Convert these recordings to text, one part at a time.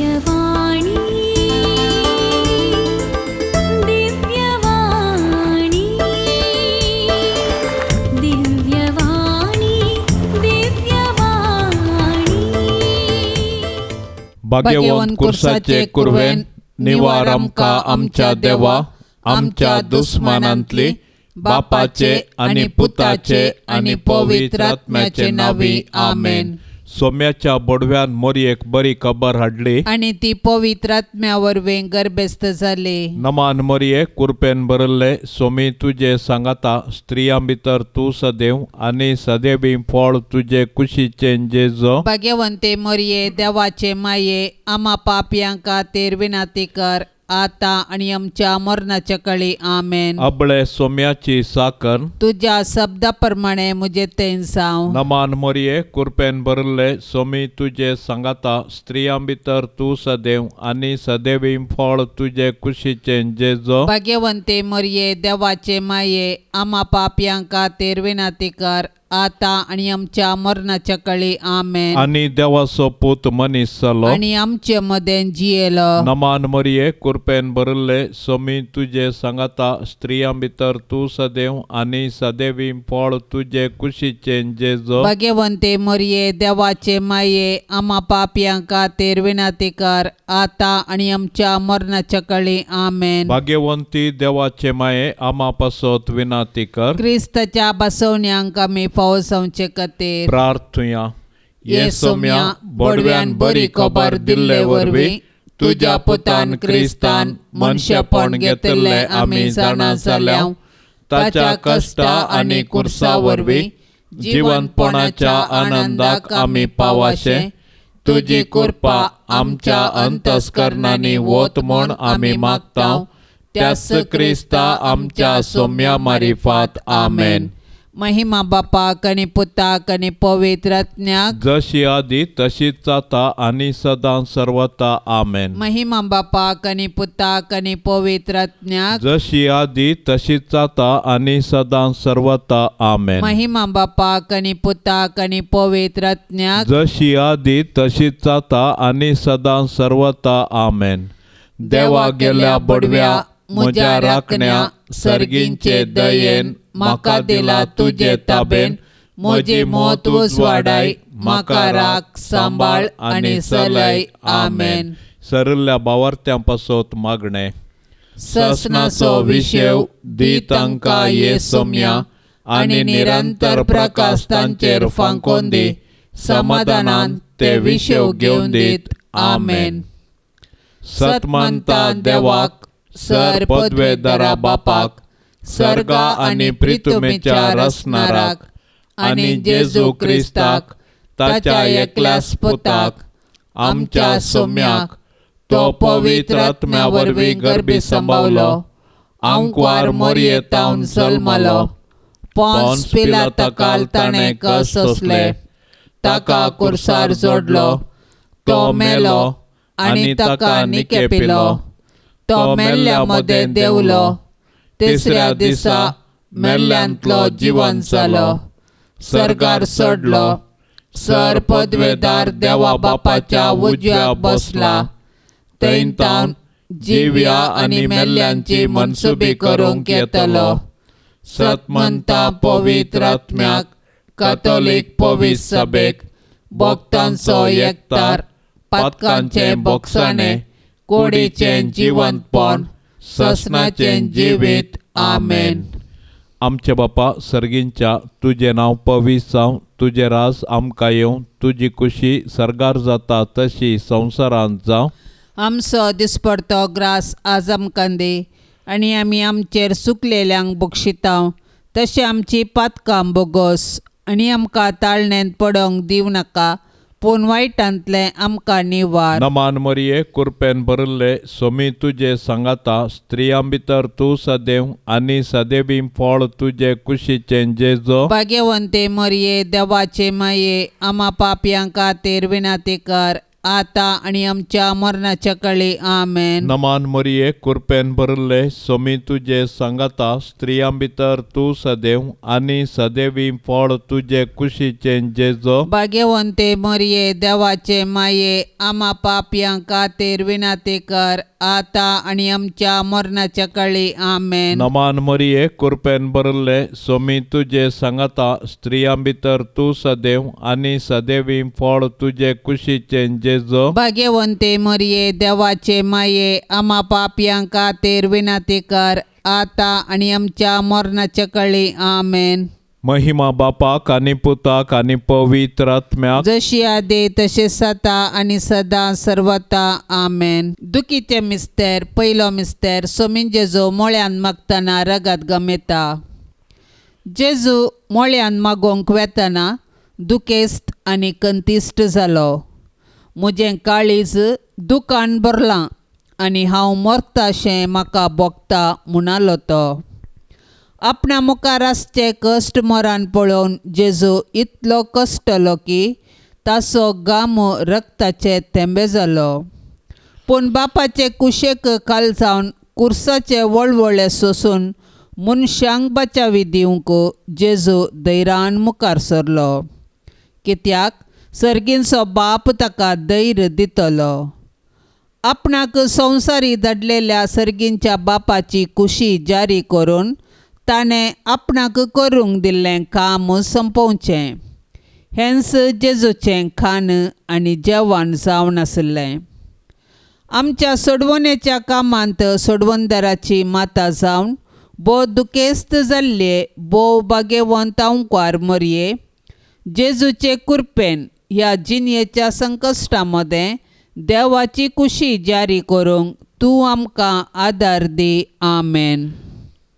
दिव्यवाणी दिव्यवाणी दिव्यवाणी दिव्यवाणी. भाग्यवंत कुर्साचे कुरवेन निवार आमकां आमच्या देवा आमच्या दुस्मानांतली बापाचे आनी पुताचे आनी पवित्र आत्म्याचे नांवी आमेन. सोम्याच्या बोडव्यान मोरयेक बरी खबर हाडली आनी ती पवित्र आत्म्या वरवीं गर्भस्थ जाली. नमान मोरये कुरपेन भरिल्ले सोमी तुजे सांगाता स्त्रियां भितर तूं सदैव आनी सदैवी फळ तुजे कुशीचें जेजो. भाग्यवंते मोरये देवाचे माये आमा पापयां खातीर विनंती कर आता आनी आमच्या मरणाच्या कळी आमेन. अबळे सोम्याची साकर तुज्या शब्दा प्रमाणे म्हजे तें जावं. नमान मोरये कुरपेन भरिल्ले सोमी तुजे सांगाता स्त्रियां भितर तूं सदैव आनी सदैवी फळ तुजे कुशीचें जेजो. भाग्यवंते मोरये देवाचे माये आमा पापयां खातीर विनंती कर आता आनी आमच्या मरणाच्या कळी आमेन. आनी देवाचो पूत मनीस जालो आनी आमचे मदें जियेलो. नमान मोरये कुरपेन भरिल्ले सोमी तुजे सांगाता स्त्रियां भितर तूं सदैव आनी सदैवी फळ तुजे कुशीचें जेजो. भाग्यवंते मोरये देवाचे माये आमा पापयां खातीर विनंती कर आता आनी आमच्या मरणाच्या कळी आमेन. भाग्यवंती देवाचे माये आमा पासत विनंती कर. क्रिस्ताच्या बसवण्यांक आमी फावो जावचे खातीर प्रार्थुया. ये सोम्या बोडव्यान बरी खबर दिल्ले वरवीं तुज्या पुतान क्रिस्तान मनशेपण घेतिल्लें आमी जाणा जाल्या. ताच्या कश्टा आनी कुर्सा वरवीं जिवनपणाच्या आनंदाक आमी पावाशे तुजी कृपा आमच्या अंतस्करणांनी वत म्हूण आमी मागता. त्याच क्रिस्ता आमच्या सोम्या मारिफात आमेन. महिमा बापाक आनी पुताक आनी पवित्र आत्म्याक जशी आदी तशीच जाता आनी सदां सर्वता आमेन. महिमा बापाक आनी पुताक आनी पवित्र आत्म्याक जशी आदी तशीच जाता आनी सदां सर्वता आमेन. महिमा बापाक आनी पुताक आनी पवित्र आत्म्याक जशी आदी तशीच जाता आनी सदां सर्वता आमेन. देवा गेल्या बडव्या म्हज्या राखण्या सर्गींचे दयेन म्हाका दिला तुजे ताबेन म्हजी मत उजवाडाय म्हाका राख सांबाळ आनी चलय आमेन. सरिल्ल्या बावार्थ्यां पासत मागणें. ससनाचो विशेव दी तांकां ये सोम्या आनी निरंतर प्रकाश तांचेर फांकोन दी समाधानान ते विशेव घेवन दीत आमेन. सतमंता देवाक सर पदवेदारा बापाक सर्गा आनी प्रितुमेच्या रसनाराक आनी जेजू क्रिस्ताक ताच्या एकल्याच पुताक आमच्या सोम्याक तो पवित्र आत्म्या वरवीं गर्भी संभावलो आंकवार मोरयेतावन जल्मलो पोन्स पिलाता ताणें कश्ट सोंसले ताका कुर्सार जोडलो तो मेलो आनी ताका निकेपिलो तो मेल्ल्या मदें देंवलो तिसऱ्या दिसा मेल्ल्यांतलो जिवन जालो सर्गार चडलो सर पदवेदार देवा बापाच्या उजव्या बसला थंय तावन जिव्या आनी मेल्ल्यांची मनसुबी करूंक येतलो. सतमंता पवित्र आत्म्याक कातोलीक पवित्र सभेक भक्तांचो एकतार पातकांचें बोगसाणें कुडीचें जिवंतपण ससनाचें जिवीत आमेन. आमचे बापा सर्गींच्या तुजें नांव पवित्र जावं तुजें राज आमकां येवं तुजी कुशी सर्गार जाता तशी संवसारांत जावं. आमचो दिसपडतो ग्रास आज आमकां दी आनी आमी आमचेर सुकलेल्यांक बक्षिता तशें आमची पातकां बोगोस आनी आमकां ताळण्यांत पडोंक दिवं नाका पूण वायटांतलें आमकां निवार. नमान मरिये कुरपेन भरिल्ले सोमी तुजे सांगाता स्त्रियां भितर तूं सदैव आनी सदैवी फळ तुजे कुशीचें जेजो. भाग्यवंते मरिये देवाचे माये आमा पापयां खातीर विनंती कर आतां आनी आमच्या मरणाच्या काळी. आमेन. नमान मरिये, कृपेन भरिल्ले, सोमी तुजे सांगाता, स्त्रियां भितर तूं सदैव आनी सदैवी फळ तुजे कुशीचें जेजो. भाग्यवंते मरिये, देवाचे माये, आमा पापयां खातीर विनंती कर, आतां आनी आमच्या मरणाच्या काळी. आमेन. नमान मरिये, कृपेन भरिल्ले, सोमी तुजे सांगाता, स्त्रियां भितर तूं सदैव आनी सदैवी फळ तुजे कुशीचें जेजो. भाग्यवंते मरिये, देवाचे माये, आमा पापयां खातीर विनंती कर, आतां आनी आमच्या मरणाच्या काळी. आमेन. महिमा बापाक आनी पुताक आनी पवित्र आत्म्याक, जशी आदी तशें सता आनी सदां सर्वता. आमेन. दुखीचे मिस्तेर. पयलो मिस्तेर. सोमीन जेजू मोळ्यान मागतना रगत गमेता. जेजू मोळ्यान मागोवंक वेतना दुखेस्त आनी कंतिश्ट जालो. म्हजें काळीज दुकान भरलां आनी हांव मरताशें म्हाका भोगता म्हणालो तो. आपणा मुखार आसचे कश्ट मरण पळोवन जेजू इतलो कश्टलो की ताचो गामो रक्ताचे थेंबे जालो. पूण बापाचे कुशेक खाल जावन कुर्साचे वळवळे सोसून मनशांक बचावी दिवंक जेजू धैर्यान मुखार सरलो, कित्याक सर्गींचो बाप ताका धैर्य दितलो. आपणाक संवसारी धाडलेल्या सर्गींच्या बापाची कुशी जारी करून ताणें आपणाक करूंक दिल्लें काम सोंपोवचें हेंच जेजूचें खाण आनी जेवण जावन आशिल्लें. आमच्या सोडवणेच्या कामांत सोडवणदाराची माता जावन भोव दुखेस्त जाल्ले भोव भाग्यवंत अंकार मरये जेजूचे कृपेन ह्या जिणेच्या संकश्टा मदें देवाची कुशी जारी करूंक तूं आमकां आदार दी. आमेन.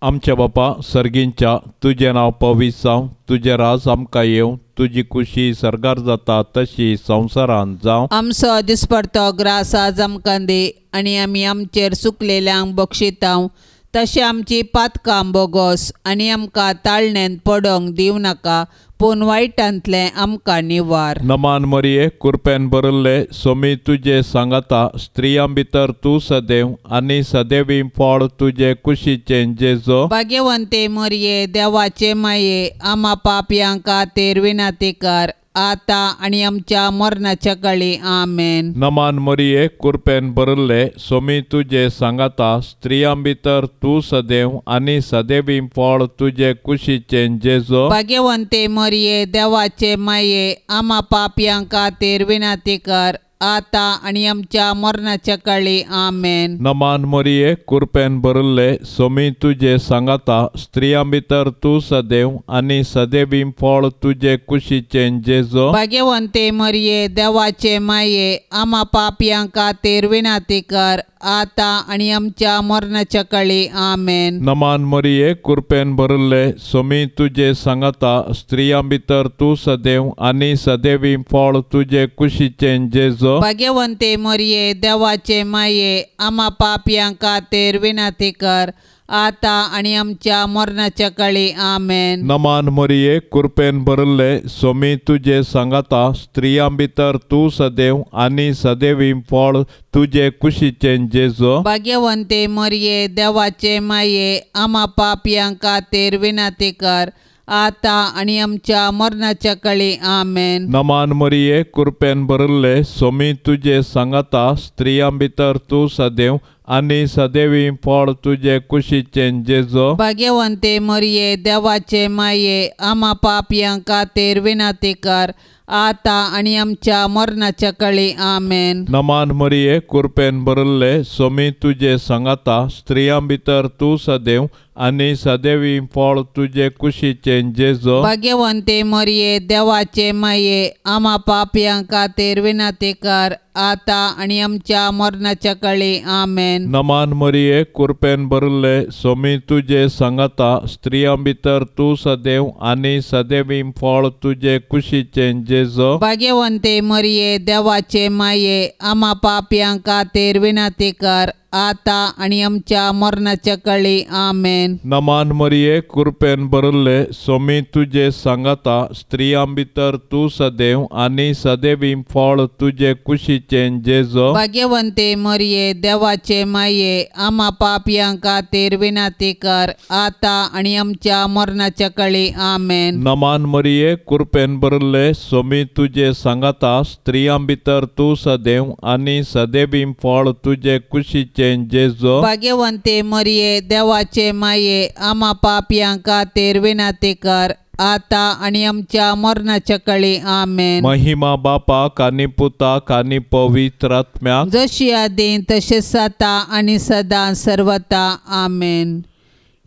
आमच्या बापा सर्गींच्या, तुजें नांव पवित्र जावं, तुजें राज आमकां येवं, तुजी कुशी सर्गार जाता तशी संवसारांत जावं. आमचो दिसपडतो ग्रास आज आमकां दी आनी आमी आमचेर सुकलेल्यांक बक्षितांव तशें आमची पातकां बोगोस आनी आमकां ताळणेंत पडोंक दिवं नाका, पूण वायटांतलें आमकां निवार. नमान मरिये, कृपेन भरिल्ले, सोमी तुजे सांगाता, स्त्रियां भितर तूं सदैव आनी सदैवी फळ तुजे कुशीचें जेजो. भाग्यवंते मरिये, देवाचे माये, आमा पापयां खातीर विनंती कर, आतां आनी आमच्या मरणाच्या काळी. आमेन. नमान मरिये, कृपेन भरिल्ले, सोमी तुजे सांगाता, स्त्रियां भितर तूं सदैव आनी सदैवी फळ तुजे कुशीचें जेजो. भाग्यवंते मरिये, देवाचे माये, आमा पापयां खातीर विनंती कर, आतां आनी आमच्या मरणाच्या काळी. आमेन. नमान मरिये, कृपेन भरिल्ले, सोमी तुजे सांगाता, स्त्रियां भितर तूं सदैव आनी सदैवी फळ तुजे कुशीचें जेजो. भाग्यवंते मरिये, देवाचे माये, आमा पापयां खातीर विनंती कर, आतां आनी आमच्या मरणाच्या काळी. आमेन. नमान मरिये, कृपेन भरिल्ले, सोमी तुजे सांगाता, स्त्रियां भितर तूं सदैव आनी सदैवी फळ तुजे कुशीचें जेजो. भाग्यवंते मरिये, देवाचे माये, आमा पापयां खातीर विनंती कर, आतां आनी आमच्या मरणाच्या काळी. आमेन. नमान मरिये, कृपेन भरिल्ले, सोमी तुजे सांगाता, स्त्रियां भितर तूं सदैव आनी सदैवी फळ तुजे कुशीचें जेजो. भाग्यवंते मरिये, देवाचे माये, आमा पापयां खातीर विनंती कर, आतां आनी आमच्या मरणाच्या काळी. आमेन. नमान मरिये, कृपेन भरिल्ले, सोमी तुजे सांगाता, स्त्रियां भितर तूं सदैव आनी सदैवी फळ तुजे कुशीचें जेजो. भाग्यवंते मरिये, देवाचे माये, आमा पापयां खातीर विनंती कर, आतां आनी आमच्या मरणाच्या काळी. आमेन. नमान मरिये, कृपेन भरिल्ले, सोमी तुजे सांगाता, स्त्रियां भितर तूं सदैव आनी सदैवी फळ तुजे कुशीचें जेजो. भाग्यवंते मरिये, देवाचे माये, आमा पापयां खातीर विनंती कर, आतां आनी आमच्या मरणाच्या काळी. आमेन. नमान मरिये, कृपेन भरिल्ले, सोमी तुजे सांगाता, स्त्रियां भितर तूं सदैव आनी सदैवी फळ तुजे कुशीचें जेजो. भाग्यवंते मरिये, देवाचे माये, आमा पापयां खातीर विनंती कर, आतां आनी आमच्या मरणाच्या काळी. आमेन. नमान मरिये, कृपेन भरिल्ले, सोमी तुजे सांगाता, स्त्रियां भितर तूं सदैव आनी सदैवी फळ तुजे कुशीचें जेजो. भाग्यवंते मरिये, देवाचे माये, आमा पापयां खातीर विनंती कर, आतां आनी आमच्या मरणाच्या काळी. आमेन. नमान मरिये, कृपेन भरिल्ले, सोमी तुजे सांगाता, स्त्रियां भितर तूं सदैव आनी सदैवी फळ तुजे कुशीचें जेजो. भाग्यवंते मरिये, देवाचे माये, आमा पापयां खातीर विनंती कर, आतां आनी आमच्या मरणाच्या काळी. आमेन. महिमा बापाक आनी पुताक आनी पवित्र आत्म्याक, जशी आदीं तशेंच आतां आनी सदां सर्वता. आमेन.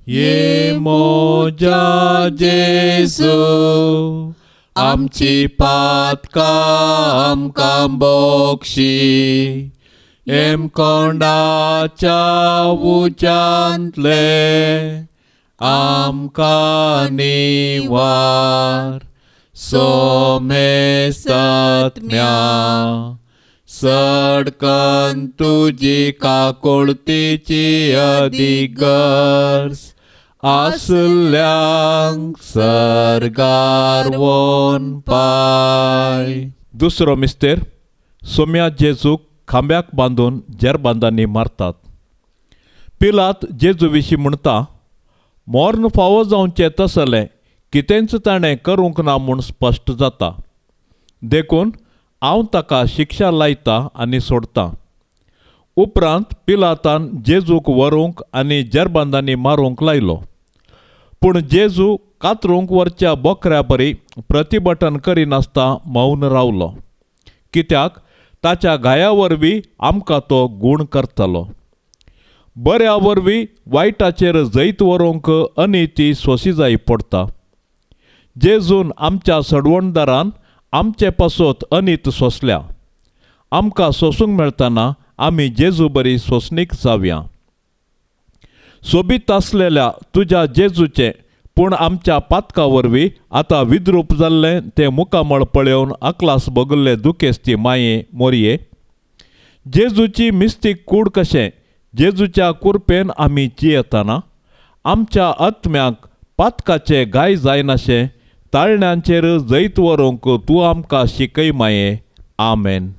ये मोजा जेजू, आमची पातकां आमकां बोक्षी, हेमकोंडाच्या उज्यांतले आमकां निवार, सोमेसत्म्या सडकन तुजी काकुळतीची अधिगर्ज आसल्यांक सर्गार वोन पाय. दुसरो मिस्तेर, सोम्या जेजूक खांब्याक बांदून जेरबांदांनी मारतात. पिलात जेजू विशीं म्हणटा, मोर्न फावो जावचें तसलें कितेंच ताणें करूंक ना म्हूण स्पश्ट जाता, देखून हांव ताका शिक्षा लायता आनी सोडटा. उपरांत पिलातान जेजूक व्हरूंक आनी जेरबांदांनी मारूंक लायलो. पूण जेजू कातरूंक व्हरच्या बोकऱ्या बरी प्रतिभटन करिनासतना मौन रावलो, कित्याक ताच्या घाया वरवीं आमकां तो गूण करतलो. बऱ्या वरवीं वायटाचेर जैत व्हरूंक अनिती सोंशी जाय पडटा. जेजून आमच्या सडवणदारान आमचे पासत अनीत सोंसल्या. आमकां सोंसूंक मेळटना आमी जेजू बरी सोंसणीक जावया. सोबीत आसलेल्या तुज्या जेजूचें पूण आमच्या पातका वरवीं आतां विद्रूप जाल्लें तें मुखामळ पळोवन अकलास भोगल्ले दुखेस्ती माये मोरये, जेजूची मिस्तीक कूड कशें जेजूच्या कुरपेन आमी जियेतना आमच्या आत्म्याक पातकाचे गाय जायनाशें ताळण्यांचेर जैत व्हरूंक तूं आमकां शिकय माये. आमेन.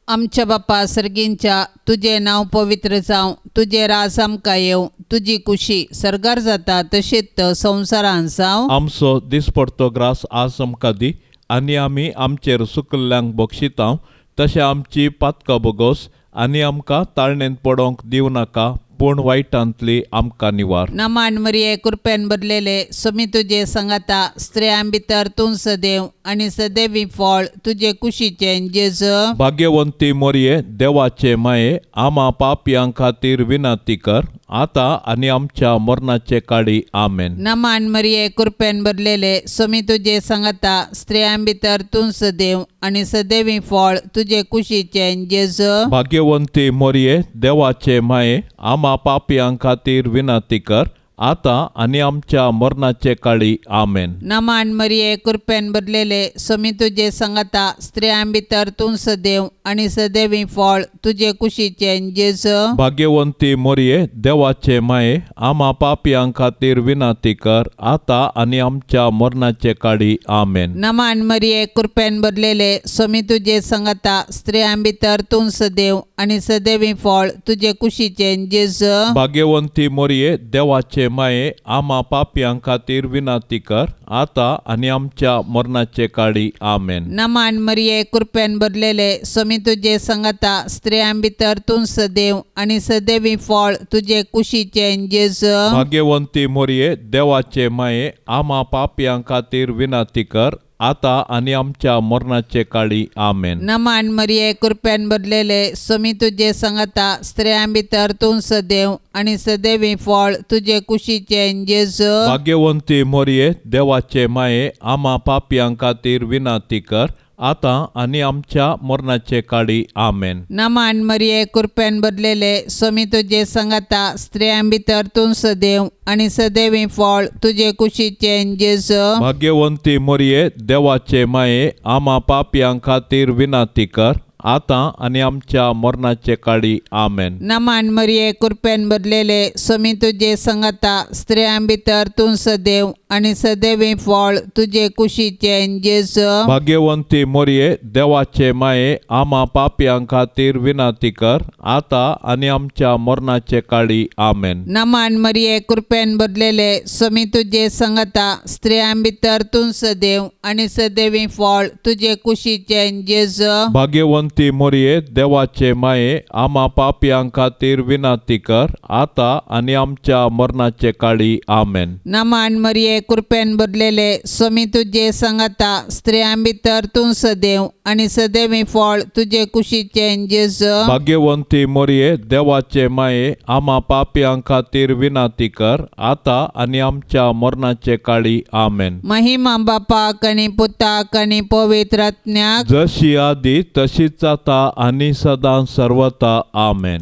आमच्या बापा सर्गींच्या, तुजें नांव पवित्र जावं, तुजें राज आमकां येवं, तुजी कुशी सर्गार जाता तशीच संवसारांत जावं. आमचो दिसपडतो ग्रास आज आमकां दी, आनी आमी आमचेर सुकल्ल्यांक बक्षितां तशें आमची पातकां बोगोस, आनी आमकां ताळणेंत पडोवंक दिवं नाका, पूण वायटांतली आमकां निवार. नमान मरिये, कृपेन भरलेले, सोमी तुजे सांगाता, स्त्रियां भितर तूं सदैव आनी सदैवी फळ तुजे कुशीचें जेजू. भाग्यवंती मोरये, देवाचे माये, आमा पापयां खातीर विनंती कर, आतां आनी आमच्या मरणाचे काळी. आमेन. नमान मरिये, कृपेन भरलेले, सोमी तुजे सांगाता, स्त्रियां भितर तूं सदैव आनी सदैवी फळ तुजे कुशीचें जेजू. भाग्यवंती मोरये, देवाचे माये, आमा पापयां खातीर विनंती कर, आतां आनी आमच्या मरणाचे काळी. आमेन. नमान मरिये, कृपेन भरलेले, सोमी तुजे सांगाता, स्त्रियां भितर तूं सदैव आनी सदैवी फळ तुजे कुशीचें जेजू. भाग्यवंती मोरये, देवाचे माये, आमा पापयां खातीर विनंती कर, आतां आनी आमच्या मरणाचे काळी. आमेन. नमान मरिये, कृपेन भरलेले, सोमी तुजे सांगाता, स्त्रियां भितर तूं सदैव आनी सदैवी फळ तुजे कुशीचें जेजू. भाग्यवंती मोरये, देवाचे माये, आमा पापयां खातीर विनंती कर, आतां आनी आमच्या मरणाचे काळी. आमेन. नमान मरिये, कृपेन भरलेले, सोमी तुजे सांगाता, स्त्रियां भितर तूं सदैव आनी सदैवी फळ तुजे कुशीचें जेजू. भाग्यवंती मोरये, देवाचे माये, आमा पापयां खातीर विनंती कर, आतां आनी आमच्या मरणाचे काळी. आमेन. नमान मरिये, कृपेन भरलेले, सोमी तुजे सांगाता, स्त्रियां भितर तूं सदैव आनी सदैवी फळ तुजे कुशीचें जेजू. भाग्यवंती मोरये, देवाचे माये, आमा पापयां खातीर विनंती कर, आतां आनी आमच्या मरणाचे काळी. आमेन. नमान मरिये, कृपेन भरलेले, सोमी तुजे सांगाता, स्त्रियां भितर तूं सदैव आनी सदैवी फळ तुजे कुशीचें जेजू. भाग्यवंती मोरये, देवाचे माये, आमा पापयां खातीर विनंती कर, आतां आनी आमच्या मरणाचे काळी. आमेन. नमान मरिये, कृपेन भरलेले, स्वामी तुजे संगता, स्त्रियां भितर तूं सदैव आनी सदैवी फळ तुजे कुशीचें जेजू. भाग्यवंती मोरये, देवाचे माये, आमा पापयां खातीर विनंती कर, आतां आनी आमच्या मरणाचे काळी. आमेन. नमान मरिये, कृपेन भरलेले, स्वामी तुजे संगता, स्त्रियां भितर तूं सदैव आनी सदैवी फळ तुजे कुशीचें जेजू. भाग्यवंती मोरये, देवाचे माये, आमा पापयां खातीर विनंती कर, आतां आनी आमच्या मरणाचे काळी. आमेन. नमान मरिये, कृपेन भरलेले, स्वामी तुजे संगता, स्त्रियां भितर तूं सदैव आनी सदैवी फळ तुजे कुशीचें जेजू. भाग्यवंती मोरये, देवाचे माये, आमा पापयां खातीर विनंती कर, आतां आनी आमच्या मरणाचे काळी. आमेन. महिमा बापाक आनी पुताक आनी पवित्र आत्म्याक, जशी आदी तशीच जाता आनी सदां सर्वता. आमेन.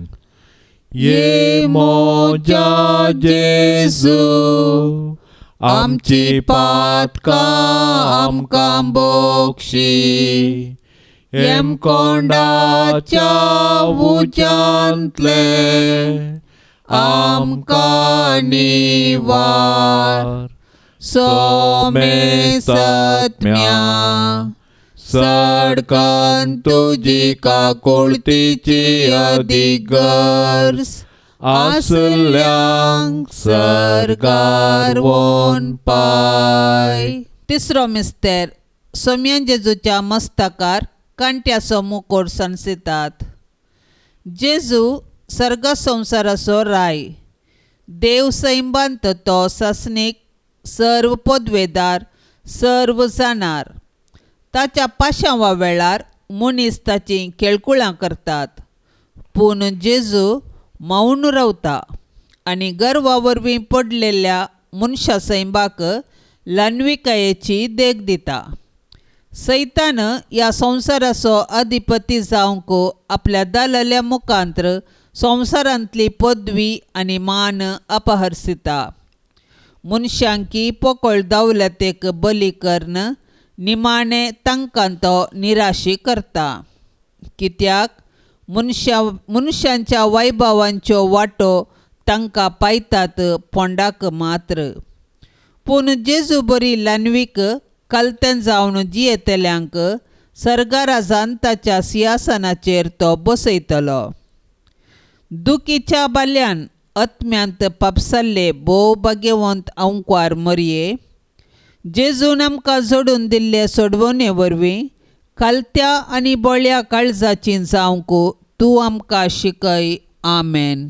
ये मोजा जेजू, आमची पातकां आमकां बोक्षी, हेमकोंडाच्या उज्यांतले आमकां निवार. सोमे सत्म्या, सडकन तुजी काकुळतीची अधिगर्ज आसल्यांक सर्गार वोन पाय. तिसरो मिस्तेर. सोम्यान जेजूच्या मस्तकार कांट्याचो मुकोट सणसितात. जेजू सर्ग संवसाराचो राय, देव सैंबांत तो सासणीक, सर्व पदवेदार, सर्व जाणार. ताच्या पाशांवा वेळार मनीस ताचीं खेळकुळां करतात, पूण जेजू मौन रावता आनी गर्वा वरवीं पडलेल्या मनशा सैंबाक ल्हानविकायेची देख दिता. सैतान ह्या संवसाराचो अधिपती जावंक आपल्या दालाल्या मुखांत्र संवसारांतली पदवी आनी मान अपहरसिता. मनशांकी पोकळ दौलतेक बली करून निमाणें तांकां तो निराशी करता, कित्याक मनशांच्या वैभवांच्यो वाटो तांकां पायतात पोंडाक मात्र. पूण जेजू बरी ल्हानवीक कालतें जावन जियेतल्यांक सर्गाराजान ताच्या सिंहासनाचेर तो बसयतलो. दुखीच्या बाल्यान आत्म्यांत पापसाल्ले भोव भाग्यवंत अंकवार मरये, जेजून आमकां जोडून दिल्ले सोडवणे वरवीं कालत्या आनी बोळ्या काळजाची जावंक तूं आमकां शिकय. आमेन.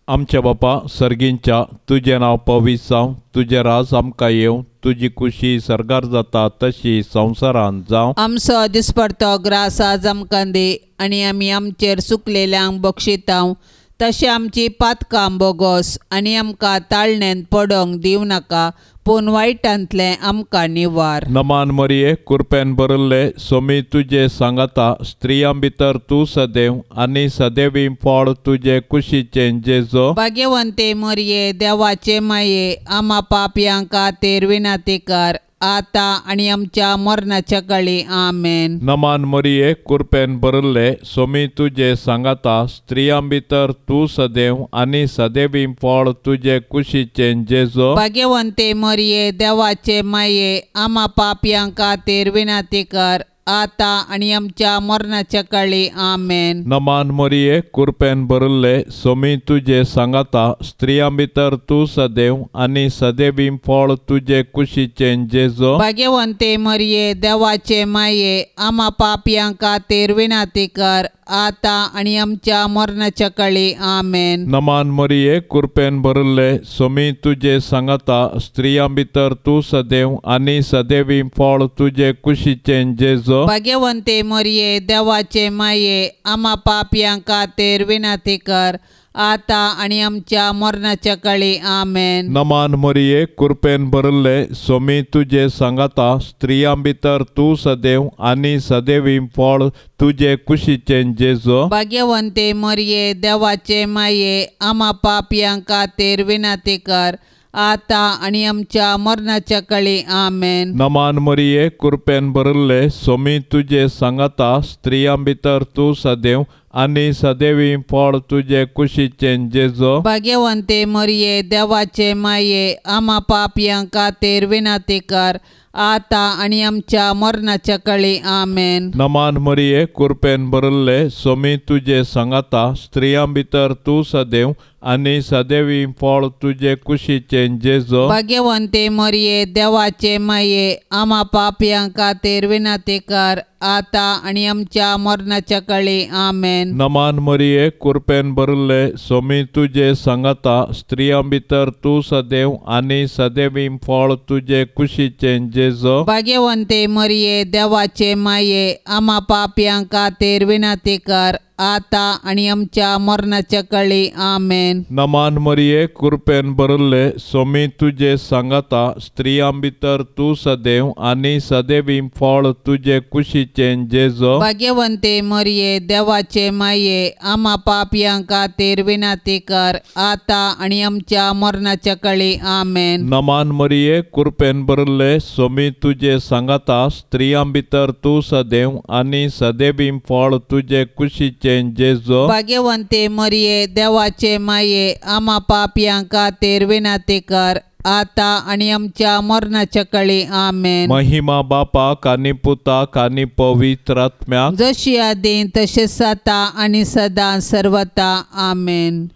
आमच्या बापा सर्गींच्या, तुजें नांव पवित्र जावं, तुजें राज आमकां येवं, तुजी खुशी सर्गार जाता तशी संवसारांत जावं. आमचो दिसपडतो ग्रास आज आमकां दी आनी आमी आमचेर सुकलेल्यांक बक्षितांव तशें आमची पातकां बोगोस आनी आमकां ताळणेंत पडोंक दिवं नाका, पूण वायटांतलें आमकां निवार. नमान मरिये, कृपेन भरिल्ले, स्वामी तुजे सांगाता, स्त्रियां भितर तूं सदैव आनी सदैवी फळ तुजे कुशीचें जेजू. भाग्यवंते मरिये, देवाचे माये, आमा पापयां खातीर विनंती कर, आतां आनी आमच्या मरणाच्या काळी. आमेन. नमान मरिये, कृपेन भरिल्ले, स्वामी तुजे सांगाता, स्त्रियां भितर तूं सदैव आनी सदैवी फळ तुजे कुशीचें जेजू. भाग्यवंते मरिये, देवाचे माये, आमा पापयां खातीर विनंती कर, आतां आनी आमच्या मरणाच्या काळी. आमेन. नमान मरिये, कृपेन भरिल्ले, स्वामी तुजे सांगाता, स्त्रियां भितर तूं सदैव आनी सदैवी फळ तुजे कुशीचें जेजू. भाग्यवंते मरिये, देवाचे माये, आमा पापयां खातीर विनंती कर, आतां आनी आमच्या मरणाच्या काळी. आमेन. नमान मरिये, कृपेन भरिल्ले, स्वामी तुजे सांगाता, स्त्रियां भितर तूं सदैव आनी सदैवी फळ तुजे कुशीचें जेजू. भाग्यवंते मरिये, देवाचे माये, आमा पापयां खातीर विनंती कर, आतां आनी आमच्या मरणाच्या काळी. आमेन. नमान मरिये, कृपेन भरिल्ले, स्वामी तुजे सांगाता, स्त्रियां भितर तूं सदैव आनी सदैवी फळ तुजे कुशीचें जेजू. भाग्यवंते मरिये, देवाचे माये, आमा पापयां खातीर विनंती कर, आतां आनी आमच्या मरणाच्या काळी. आमेन. नमान मरिये, कृपेन भरिल्ले, सोमी तुजे सांगाता, स्त्रियां भितर तूं सदैव आनी सदैवी फळ तुजे कुशीचें जेजो. भाग्यवंते मरिये, देवाचे माये, आमा पापयां खातीर विनंती कर, आतां आनी आमच्या मरणाच्या काळी. आमेन. नमान मरिये, कृपेन भरिल्ले, सोमी तुजे सांगाता, स्त्रियां भितर तूं सदैव आनी सदैवी फळ तुजे कुशीचें जेजो. भाग्यवंते मरिये, देवाचे माये, आमा पापयां खातीर विनंती कर, आतां आनी आमच्या मरणाच्या काळी. आमेन. नमान मरिये, कृपेन भरिल्ले, सोमी तुजे सांगाता, स्त्रियां भितर तूं सदैव आनी सदैवी फळ तुजे कुशीचें जेजो. भाग्यवंते मरिये, देवाचे माये, आमा पापयां खातीर विनंती कर, आतां आनी आमच्या मरणाच्या काळी. आमेन. नमान मरिये, कृपेन भरिल्ले, सोमी तुजे सांगाता, स्त्रियां भितर तूं सदैव आनी सदैवी फळ तुजे कुशीचें जेजो. भाग्यवंते मरिये, देवाचे माये, आमा पापयां खातीर विनंती कर, आतां आनी आमच्या मरणाच्या काळी. आमेन. नमान मरिये, कृपेन भरिल्ले, सोमी तुजे सांगाता, स्त्रियां भितर तूं सदैव आनी सदैवी फळ तुजे कुशीचें जेजो. भाग्यवंते मरिये, देवाचे माये, आमा पापयां खातीर विनंती कर, आतां आनी आमच्या मरणाच्या काळी. आमेन. महिमा बापाक आनी पुताक आनी पवित्र आत्म्याक, जशी आदीं तशेंच आतां आनी सदां सर्वता. आमेन.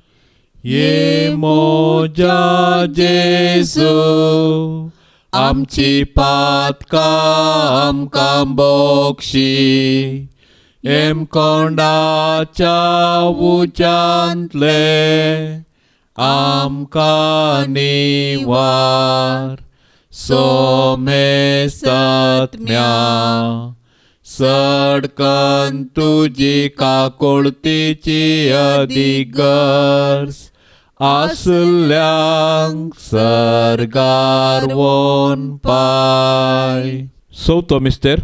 ये मोजा जेजू, आमची पातकां आमकां बक्षी, हेमकोंडाच्या उज्यांतले आमकां निवार, सोमेस्तात्म्या सडकन तुजी काकुळतीची अधिगर्ज आसल्यांक सर्गार वोन पाय. चवथो मिस्तेर.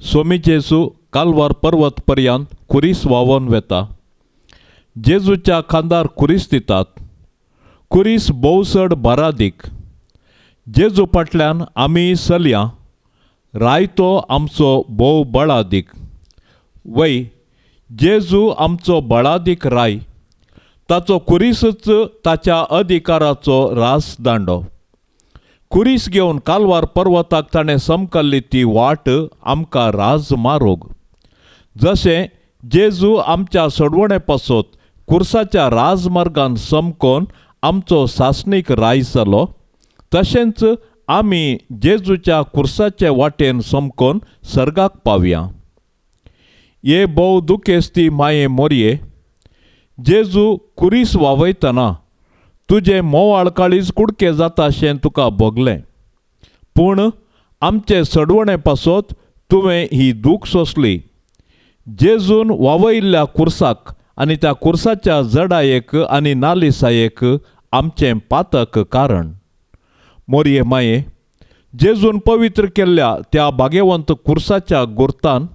सोमी जेजू कालवार पर्वत पर्यंत खुरीस व्हांवोन वेता. जेजूच्या खांदार खुरीस दितात. खुरीस भोव चड बारादीक. जेजू फाटल्यान आमी चलया, रायतो आमचो भोव बळादीक. वय, जेजू आमचो बळादीक राय, ताचो खुरीसच ताच्या अधिकाराचो रास दांडो. खुरीस घेवन कालवार पर्वताक ताणें समकल्ली ती वाट आमकां राज मारोग. जशें जेजू आमच्या सोडवणे पासत खुर्साच्या राजमार्गान समकोन आमचो सासणीक राय जालो, तशेंच आमी जेजूच्या खुर्साचे वाटेन समकोन सर्गाक पावया. हे भोव दुखेस्ती माये मोरये, जेजू खुरीस वावयतना तुजें मोवाळ काळीज कुडके जाता अशें तुका भोगलें, पूण आमचे सडवणे पासत तुवें ही दूख सोंसली. जेजून वावयिल्ल्या खुर्साक आनी त्या खुर्साच्या जडायेक आनी नालिसायेक आमचें पातक कारण. मोरये माये, जेजून पवित्र केल्ल्या त्या भाग्यवंत खुर्साच्या गुर्तान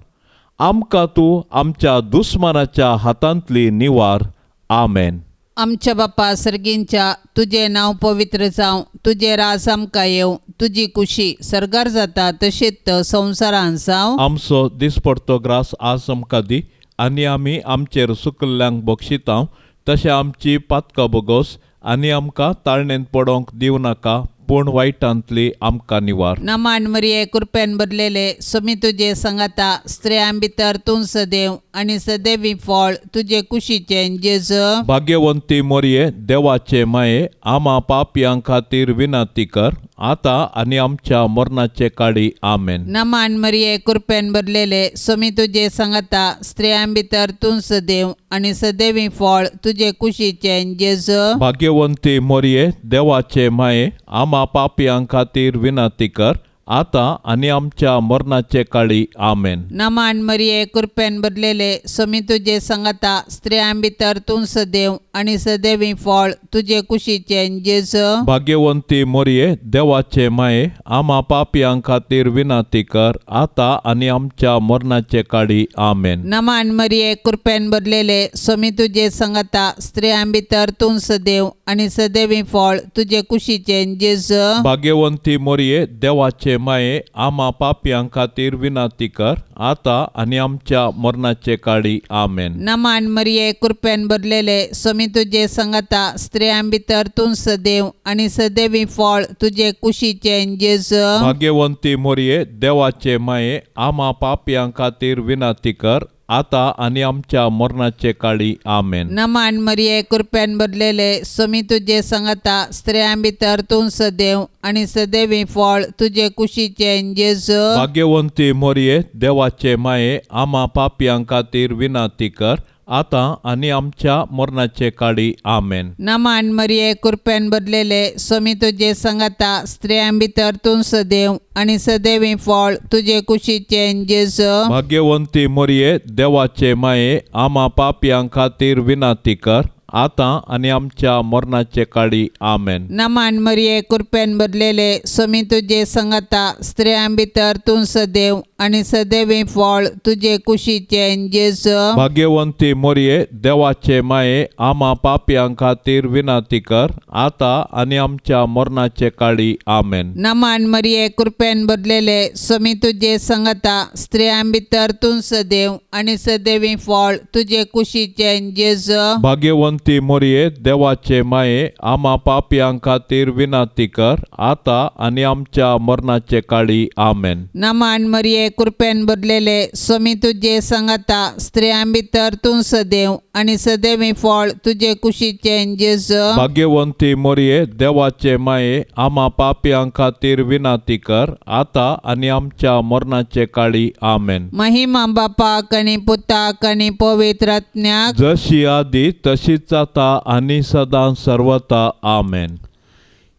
आमकां तूं आमच्या दुस्मानाच्या हातांतली निवार. आमेन. आमच्या बापा सर्गींच्या, तुजें नांव पवित्र जावं, तुजें राज आमकां येवं, तुजी कुशी सर्गार जाता तशीच संवसारांत जावं. आमचो दिसपडतो ग्रास आज आमकां दी, आनी आमी आमचेर सुकल्ल्यांक बक्षितांव तशें आमची पातकां बोगोस, आनी आमकां ताळणेंत पडोवंक दिवं नाका, पूण वायटांतली आमकां निवार. नमान मरिये, कृपेन भरलेले, सोमी तुजे सांगाता, स्त्रियां भितर तूं सदैव आनी सदैवी फळ तुजे कुशीचें जेजू. भाग्यवंती मोरये, देवाचे माये, आमा पापयां खातीर विनंती कर, आतां आनी आमच्या मरणाचे काळी. आमेन. नमान मरिये, कृपेन भरलेले, सोमी तुजे सांगाता, स्त्रियां भितर तूं सदैव आनी सदैवी फळ तुजे कुशीचें जेजू. भाग्यवंती मोरये, देवाचे माये, आमा पापयां खातीर विनंती कर, आतां आनी आमच्या मरणाचे काळी. आमेन. नमान मरिये, कृपेन भरलेले, स्वामी तुजे संगता, स्त्रियां भितर तूं सदैव आनी सदैवी फळ तुजे कुशीचें जेजू. भाग्यवंती मोरये, देवाचे माये, आमा पापयां खातीर विनंती कर, आतां आनी आमच्या मरणाचे काळी. आमेन. नमान मरिये, कृपेन भरलेले, स्वामी तुजे संगता, स्त्रियां भितर तूं सदैव आनी सदैवी फळ तुजे कुशीचें जेजू. भाग्यवंती मोरये, देवाचे माये, आमा पापयां खातीर विनंती कर, आतां आनी आमच्या मरणाचे काळी. आमेन. नमान मरिये, कृपेन भरलेले, स्वामी तुजे संगता, स्त्रियां भितर तूं सदैव आनी सदैवी फळ तुजे कुशीचें जेजू. भाग्यवंती मोरये, देवाचे माये, आमा पापयां खातीर विनंती कर, आतां आनी आमच्या मरणाचे काळी. आमेन. नमान मरिये, कृपेन भरलेले, स्वामी तुजे संगता, स्त्रियां भितर तूं सदैव आनी सदैवी फळ तुजे कुशीचें जेजू. भाग्यवंती मोरये, देवाचे माये, आमा पापयां खातीर विनंती कर, आतां आनी आमच्या मरणाचे काळी. आमेन. नमान मरिये, कृपेन भरलेले, स्वामी तुजे संगता, स्त्रियां भितर तूं सदैव आनी सदैवी फळ तुजे कुशीचें जेजू. भाग्यवंती मोरये, देवाचे माये, आमा पापयां खातीर विनंती कर, आतां आनी आमच्या मरणाचे काळी. आमेन. नमान मरिये, कृपेन भरलेले, स्वामी तुजे संगता, स्त्रियां भितर तूं सदैव आनी सदैवी फळ तुजे कुशीचें जेजू. भाग्यवंती मोरये, देवाचे माये, आमा पापयां खातीर विनंती कर, आतां आनी आमच्या मरणाचे काळी. आमेन. नमान मरिये, कृपेन भरलेले, स्वामी तुजे संगता, स्त्रियां भितर तूं सदैव आनी सदैवी फळ तुजे कुशीचें जेजू. भाग्यवंती मोरये, देवाचे माये, आमा पापयां खातीर विनंती कर, आतां आनी आमच्या मरणाचे काळी. आमेन. नमान मरिये, कृपेन भरलेले, स्वामी तुजे संगता, स्त्रियां भितर तूं सदैव आनी सदैवी फळ तुजे कुशीचें जेजू. भाग्यवंती मोरये, देवाचे माये, आमा पापयां खातीर विनंती कर, आतां आनी आमच्या मरणाचे काळी. आमेन. महिमा बापाक आनी पुताक आनी पवित्र आत्म्याक, जशी आदी तशीच आता आनी सदां सर्वता. आमेन.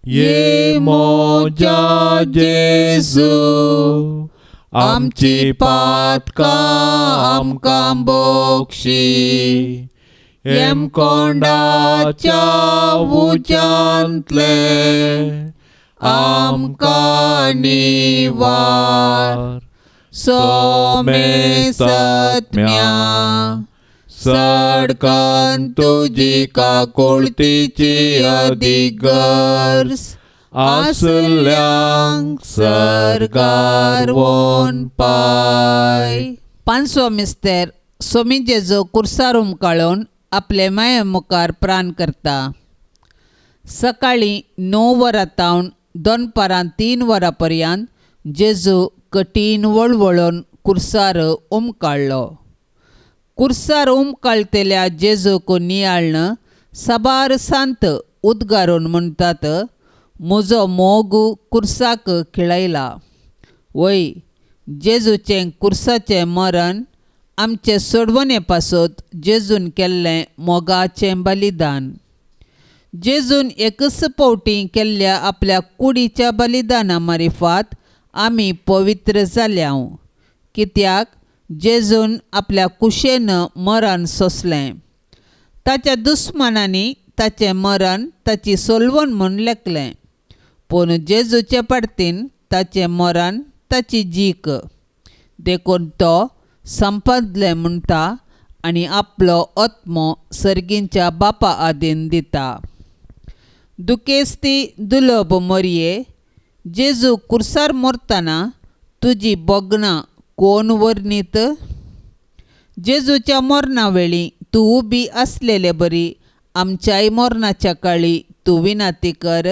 ये मोजा जेजू, आमची पातकां आमकां बोक्षी, हेमकोंडाच्या उज्यांतले आमकां निवार. सोमे सत्म्या, सडकन तुजी काकुळतीची अधिगर्ज आसल्यांक सर्गार वोन पाय. पांचवो मिस्तेर, स्वामी जेजू कुर्सार उमकाळून आपले माये मुखार प्राण करता. सकाळीं 9 वरां तावन दनपारां 3 वरां पर्यंत जेजू कठीण वळवळून कुर्सार उमकाळ्ळो. कुर्सार उमकाळतेल्या जेजूक नियाळ्ण साबार सांत उद्गारून म्हणटात, म्हजो मोग कुर्साक खिळयला. वय, जेजूचें कुर्साचें मरण आमचे सोडवणे पासत जेजून केल्लें मोगाचें बलिदान. जेजून एकच फावटी केल्ल्या आपल्या कुडीच्या बलिदाना मारिफात आमी पवित्र जाल्या. कित्याक जेजून आपल्या कुशेन मरण सोंसलें. ताच्या दुस्मानांनी ताचें मरण ताची सोलवण म्हूण लेखलें, पूण जेजूचे पाडतीन ताचें मरण ताची जीक. देखून तो संपदलें म्हणटा आनी आपलो आत्मो सर्गींच्या बापा आदीन दिता. दुखेस्ती दुलभ मोरये, जेजू कुर्सार मरतना तुजी भोगणां कोण वर्णीत? जेजूच्या मरणा वेळी तूं उबी आसलेले बरी आमच्याय मरणाच्या काळी तूं विनंती कर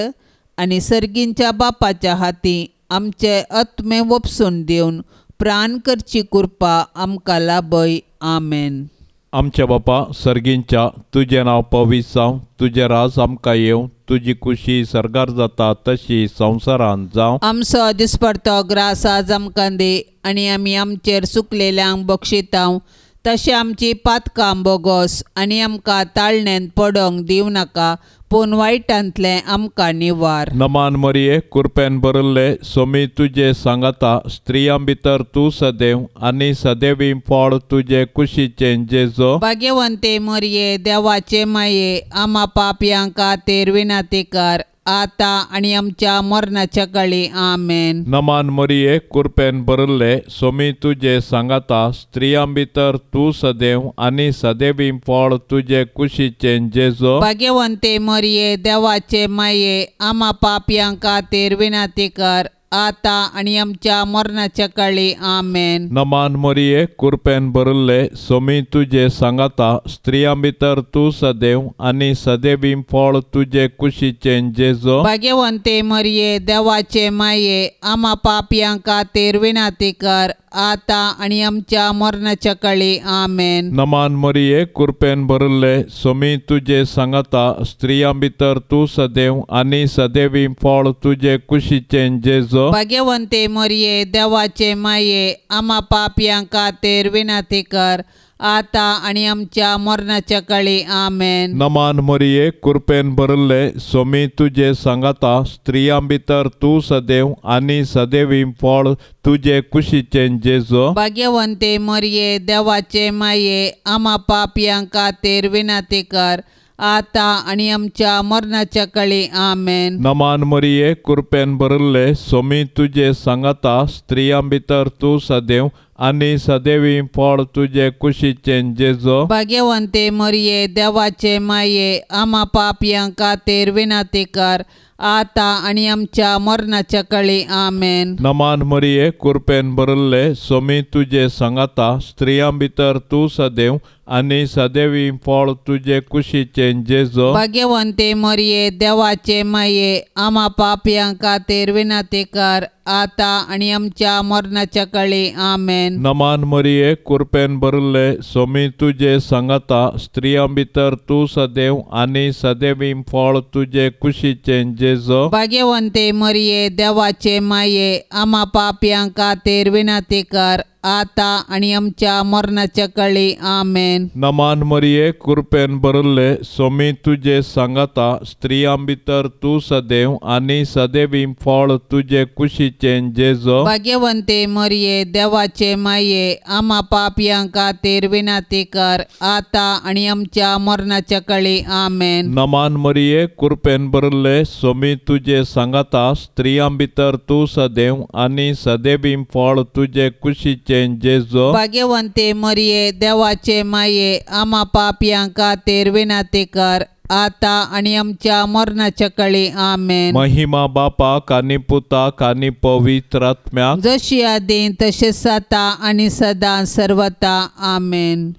आनी सर्गींच्या बापाच्या हाती आमचे आत्मे वपसून दिवन प्राण करची कृपा आमकां लाभय. आमेन. आमच्या बापा सर्गींच्या, तुजें नांव पवित्र जावं, तुजें राज आमकां येवं, तुजी खुशी सर्गार जाता तशी संवसारांत जावं. आमचो दिसपडतो ग्रास आज आमकां दी आनी आमी आमचेर सुकलेल्यांक बक्षितांव तशें आमची पातकां बोगोस आनी आमकां ताळण्यांत पडोंक दिवं नाका, पूण वायटांतलें आमकां निवार. नमान मरिये, कृपेन भरिल्ले, सोमी तुजे सांगाता, स्त्रियां भितर तूं सदैव आनी सदैवी फळ तुजे कुशीचें जेजो. भाग्यवंते मरिये, देवाचे माये, आमा पापयां खातीर विनंती कर, आतां आनी आमच्या मरणाच्या काळी. आमेन. नमान मरिये, कृपेन भरिल्ले, सोमी तुजे सांगाता, स्त्रियां भितर तूं सदैव आनी सदैवी फळ तुजे कुशीचें जेजो. भाग्यवंते मरिये, देवाचे माये, आमा पापयां खातीर विनंती कर, आतां आनी आमच्या मरणाच्या काळी. आमेन. नमान मरिये, कृपेन भरिल्ले, सोमी तुजे सांगाता, स्त्रियां भितर तूं सदैव आनी सदैवी फळ तुजे कुशीचें जेजो. भाग्यवंते मरिये, देवाचे माये, आमा पापयां खातीर विनंती कर, आतां आनी आमच्या मरणाच्या काळी. आमेन. नमान मरिये, कृपेन भरिल्ले, सोमी तुजे सांगाता, स्त्रियां भितर तूं सदैव आनी सदैवी फळ तुजे कुशीचें जेजो. भाग्यवंते मरिये, देवाचे माये, आमा पापयां खातीर विनंती कर, आतां आनी आमच्या मरणाच्या काळी. आमेन. नमान मरिये, कृपेन भरिल्ले, सोमी तुजे सांगाता, स्त्रियां भितर तूं सदैव आनी सदैवी फळ तुजे कुशीचें जेजो. भाग्यवंते मरिये, देवाचे माये, आमा पापयां खातीर विनंती कर, आतां आनी आमच्या मरणाच्या काळी. आमेन. नमान मरिये, कृपेन भरिल्ले, सोमी तुजे सांगाता, स्त्रियां भितर तूं सदैव आनी सदैवी फळ तुजे कुशीचें जेजो. भाग्यवंते मरिये, देवाचे माये, आमा पापयां खातीर विनंती कर, आतां आनी आमच्या मरणाच्या काळी. आमेन. नमान मरिये, कृपेन भरिल्ले, सोमी तुजे सांगाता, स्त्रियां भितर तूं सदैव आनी सदैवी फळ तुजे कुशीचें जेजो. भाग्यवंते मरिये, देवाचे माये, आमा पापयां खातीर विनंती कर, आतां आनी आमच्या मरणाच्या काळी. आमेन. नमान मरिये, कृपेन भरिल्ले, सोमी तुजे सांगाता, स्त्रियां भितर तूं सदैव आनी सदैवी फळ तुजे कुशीचें जेजो. भाग्यवंते मरिये, देवाचे माये, आमा पापयां खातीर विनंती कर, आतां आनी आमच्या मरणाच्या काळी. आमेन. नमान मरिये, कृपेन भरिल्ले, सोमी तुजे सांगाता, स्त्रियां भितर तूं सदैव आनी सदैवी फळ तुजे कुशीचें जेजो. भाग्यवंते मरिये, देवाचे माये, आमा पापयां खातीर विनंती कर, आतां आनी आमच्या मरणाच्या काळी. आमेन. नमान मरिये, कृपेन भरिल्ले, सोमी तुजे सांगाता, स्त्रियां भितर तूं सदैव आनी सदैवी फळ तुजे कुशीचें जेजो. भाग्यवंते मरिये, देवाचे माये, आमा पापयां खातीर विनंती कर, आतां आनी आमच्या मरणाच्या काळी. आमेन. महिमा बापाक आनी पुताक आनी पवित्र आत्म्याक, जशी आदीं तशें आतां आनी सदां सर्वता. आमेन.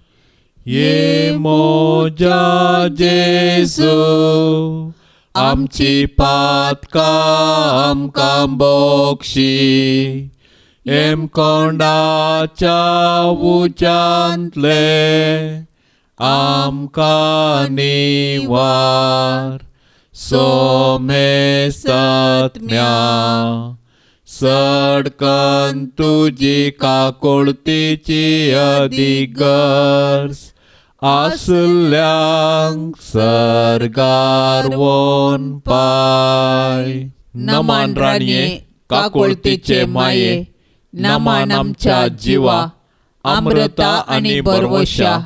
ये मोजा जेजू, आमची पातकां आमकां बोक्षी, हेमकोंडाच्या उज्यांतले आमकां निवार, सोमेसत्म्या सडकन तुजी काकुळतीची अधिगर्ज आसल्यांक सर्गार वोन पाय. नमान राणये, काकुळतीचे माये, नमान आमच्या जिवा, अमृता आनी बरवशा,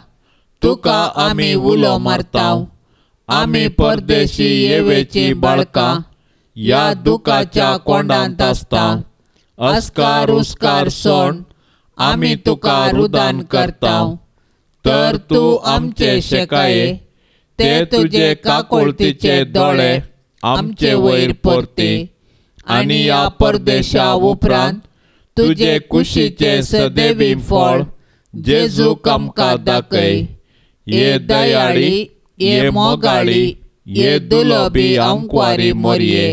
तुका आमी उलो मारता. आमी परदेशी येवेची बाळकां ह्या दुखाच्या कोंडांत आसता. अस्कार उस्कार सोण आमी तुका रुदान करता, तर तूं आमचे शेकाये, ते तुजे काकुळतीचे दोळे आमचे वयर परती, आनी ह्या परदेशा उपरांत तुजे कुशीचे सदैवी फळ जेजूक आमकां दाखय. ये दयाळी, ये मोगाळी, ये दुलबी आंकवारी मोरये,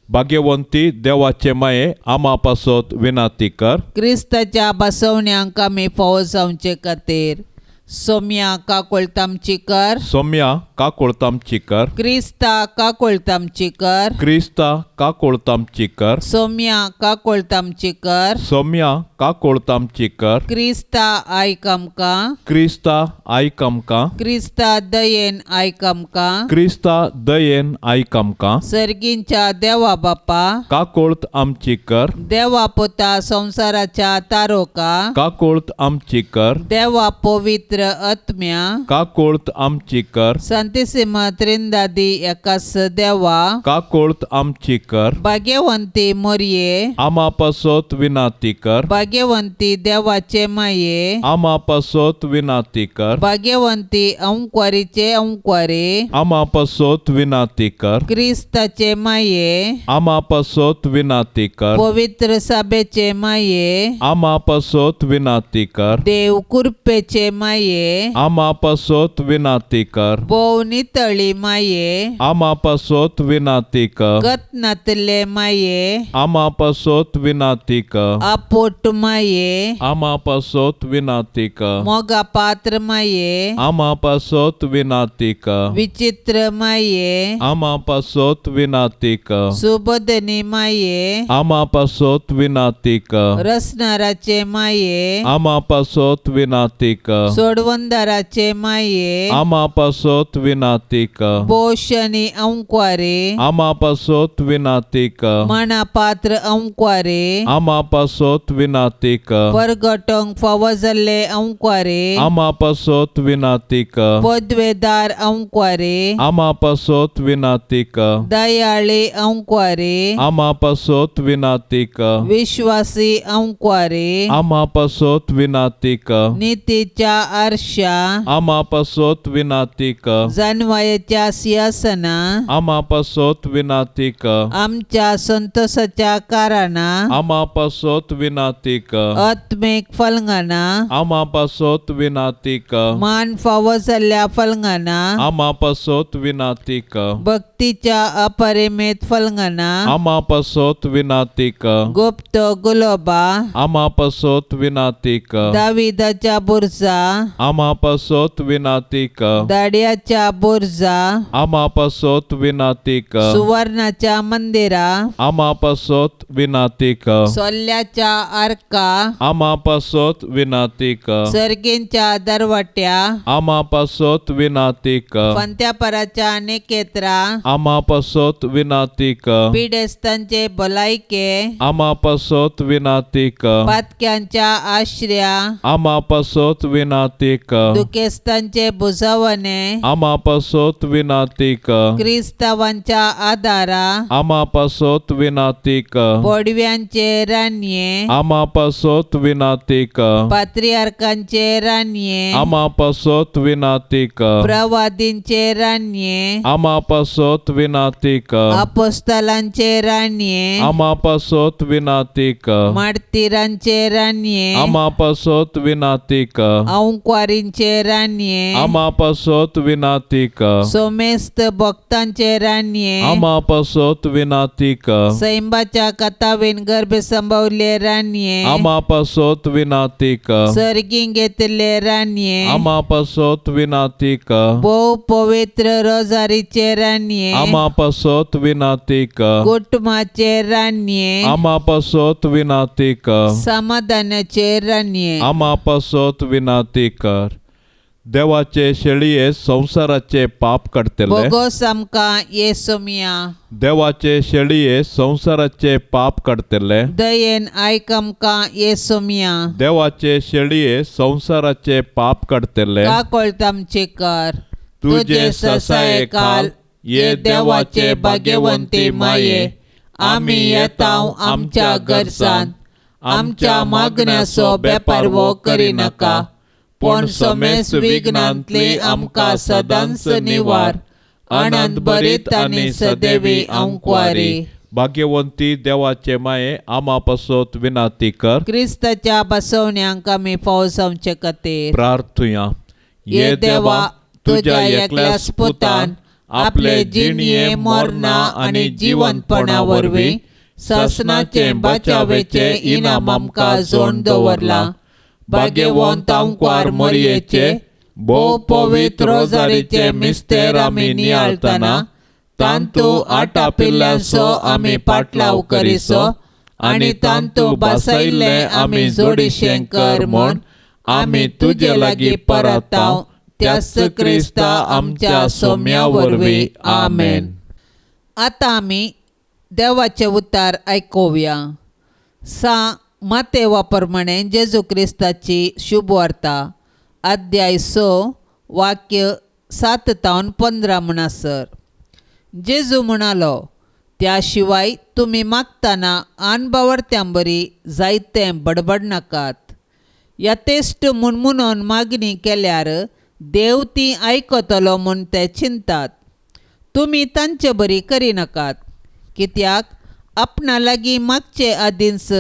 भाग्यवंती देवाचे माये, आमा पासत विनंती कर. क्रिस्ताच्या बसवण्यांक आमी फावो जावचे खातीर सोम्या काकुळट आमची कर. सोम्या काकोळत आमची कर. क्रिस्ता काकोळत आमची कर. क्रिस्ता काकोळत आमची कर. सोम्या काकोळत आमची कर. सोम्या काकोळत आमची कर. क्रिस्ता आयक आमकां. क्रिस्ता आयक आमकां. क्रिस्ता दयेन आयक आमकां. क्रिस्ता दयेन आयक आमकां. सर्गींच्या देवा बापा काकोळत आमची कर. देवा पुता संवसाराच्या तारोका काकोळत आमची कर. देवा पवित्र आत्म्या काकोळत आमची कर. संतिसिमा त्रिंदादी एकास देवा काकोळत आमची कर. भाग्यवंती मोरये आमा पासत विनाती कर. भाग्यवंती देवाचे माये आमा पासत विनाती कर. भाग्यवंती अंकवारीचे अंकवारी आमा पासत विनाती कर. क्रिस्ताचे माये आमा पासत विनाती कर. पवित्र सभेचे माये आमा पासत विनाती कर. देव कृपेचे माये आमा पासत विनाती कर. भोव नितळी माये आमा पासत विनाती कर. गतनातले माये आमा पासत विनाती कर. आपोट माये आमा पासत विनाती कर. मोगा पात्र माये आमा पासत विनाती कर. विचित्र माये आमा पासत विनाती कर. सुबोधनी माये आमा पासत विनाती कर. रसनाराचे माये आमा पासत विनाती कर. सोडवंदाराचे माये आमा पासत विनाती कर. पोषणी अंकवारे आमा पासत विनाती कर. माना पात्र अंकवारे आमा पासत विनाती कर. परगटोंक फावो जाल्ले अंकवारे आमा पासत विनाती कर. पदवेदार अंकवारे आमा पासत विनाती कर. दयाळी अंकवारे आमा पासत विनाती कर. विश्वासी अंकवारे आमा पासत विनाती कर. नितीच्या आरशा आमा पासत विनाती कर. जानवायेच्या सिंहासना आमा पासत विनाती कर. आमच्या संतोषाच्या कारणां आमा पासत विनाती कर. आत्मीक फलंगाना आमा पासत विनाती कर. मान फावो जाल्ल्या फलंगाना आमा पासत विनाती कर. भक्तीच्या अपरिमेत फलंगाना आमा पासत विनाती कर. गुप्त गुलोबा आमा पासत विनाती कर. दाविदाच्या बुरजा आमा पासत विनाती कर. दाड्याच्या बुरजा आमा पासत विनाती कर. सुवर्णाच्या मंदिरा आमा पासत विनाती कर. सोल्ल्याच्या आर्का आमा पासत विनाती कर. सर्गींच्या दरवट्या आमा पासत विनाती कर. पंत्यापराच्या निकेत्रा आमा पासत विनाती कर. पिडेस्तांचे भलायके आमा पासत विनाती कर. पातक्यांच्या आश्र्या आमा पासत विनाती कर. दुखेस्तांचे बुजवणे आमा पासत विनाती कर. क्रिस्तावांच्या आदारा आमा पासत विनाती कर. बोडव्यांचे रानये आमा पासत विनाती कर. पात्रियार्कांचे रानये आमा पासत विनाती कर. प्रवादींचे रानये आमा पासत विनाती कर. अपोस्तलांचे रानये आमा पासत विनाती कर. मार्तीरांचे रानये आमा पासत विनाती कर. अंकवारींचे रानये आमा पासत विनाती कर. सोमेस्त भक्तांचे रानये आमा पासत विनाती कर. सैंबाच्या कथावेन गर्भ संभवले रानये आमा पासत विनाती कर. सर्गी घेतले रानये आमा पासत विनाती कर. भोव पवित्र रोजारीचे रानये आमा पासत विनाती कर. कुटुंबाचे रानये आमा पासत विनाती कर. समाधानाचे रानये आमा पासत विनाती कर. देवाचे शेळये संवसाराचे पाप काडटले. बोगोस आमकां येसोमिया. देवाचे शेळये संवसाराचे पाप काडटले. दयेन आयक आमकां येसोमिया. देवाचे शेळये संवसाराचे पाप काडटले. काकोळत आमचे कर. तुजे ससाये खाल ये देवाचे भाग्यवंती माये आमी येताव आमच्या गरजान आमच्या मागण्याचो बेपारवो करिनाका पूण समेस विघ्नांतली आमकां सदांच निवार. आनंद भरीत आनी सदैवी आंकवारी. भाग्यवंती देवाचे माये आमा पासत विनाती कर. क्रिस्ताच्या बसवण्यांक आमी फावो जावचे खातीर प्रार्थुया. ये देवा तुज्या एकल्याच पुतान आपले जिणये मरणा आनी जिवंतपणा वरवीं सासणाचे बचावेचे इनाम आमकां जोड दवरलां. भाग्यवंत आंकवार मोरयेचे भोव पवित्र रोजारीचे मिस्तेर आमी नियाळतना तांतू आटापिल्ल्याचो आमी पाटलाव करिसो आनी तांतू बसयल्ले आमी जोडीशें कर म्हूण आमी तुजे लागीं परताव त्याच क्रिस्ता आमच्या सोम्या वरवीं. आमेन. आतां आमी देवाचें उतार आयकुया. सा मातेवा प्रमाणे जेजू क्रिस्ताची शुभवार्ता अध्याय 6 वाक्य 7 तावन 15 म्हणसर. जेजू म्हणालो, त्या शिवाय तुमी मागतना अनबावडत्यां बरी जायतें बडबडनाकात. यथेश्ट मुणमुणून मागणी केल्यार देव ती आयकतलो म्हूण ते चिंतात. तुमी तांचे बरी करिनाकात, कित्याक आपणा लागीं मागचे आदींच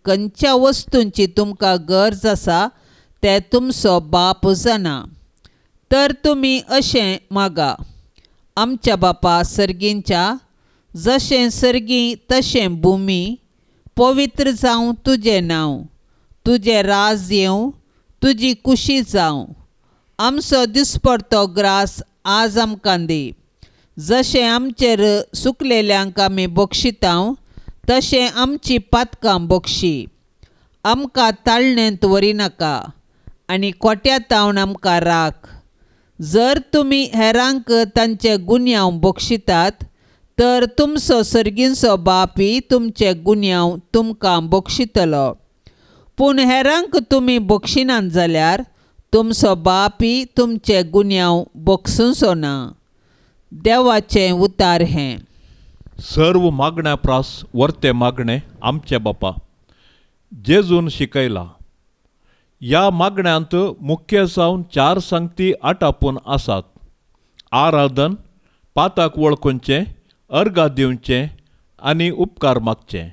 खंयच्या वस्तूंची तुमकां गरज आसा तें तुमचो बाप जाणा. तर तुमी अशें मागा, आमच्या बापा सर्गींच्या, जशें सर्गी तशें भुमी, पवित्र जावं तुजें नांव, तुजें राज येवं, तुजी कुशी जावं. आमचो दिसपडतो ग्रास आज आमकां दी, जशें आमचेर सुकलेल्यांक आमी बक्षितांव तशें आमची पातकां बक्षी. आमकां ताळणेंत व्हरिनाका आनी कोट्या तावन आमकां राख. जर तुमी हेरांक तांचे गुन्यांव बक्षितात तर तुमचो सर्गींचो बापी तुमचे गुन्यांव तुमकां बक्षितलो. पूण हेरांक तुमी बक्षिनात जाल्यार तुमचो बापी तुमचे गुन्यांव बक्षुचो ना. देवाचें उतार हें. सर्व मागण्या प्रास वर्ते मागणें आमचे बापा जेजून शिकयला. ह्या मागण्यांत मुख्य जावन 4 संगती आटापून आसात. आराधन, पाताक वळखुचें, अर्गा दिवचें आनी उपकार मागचें.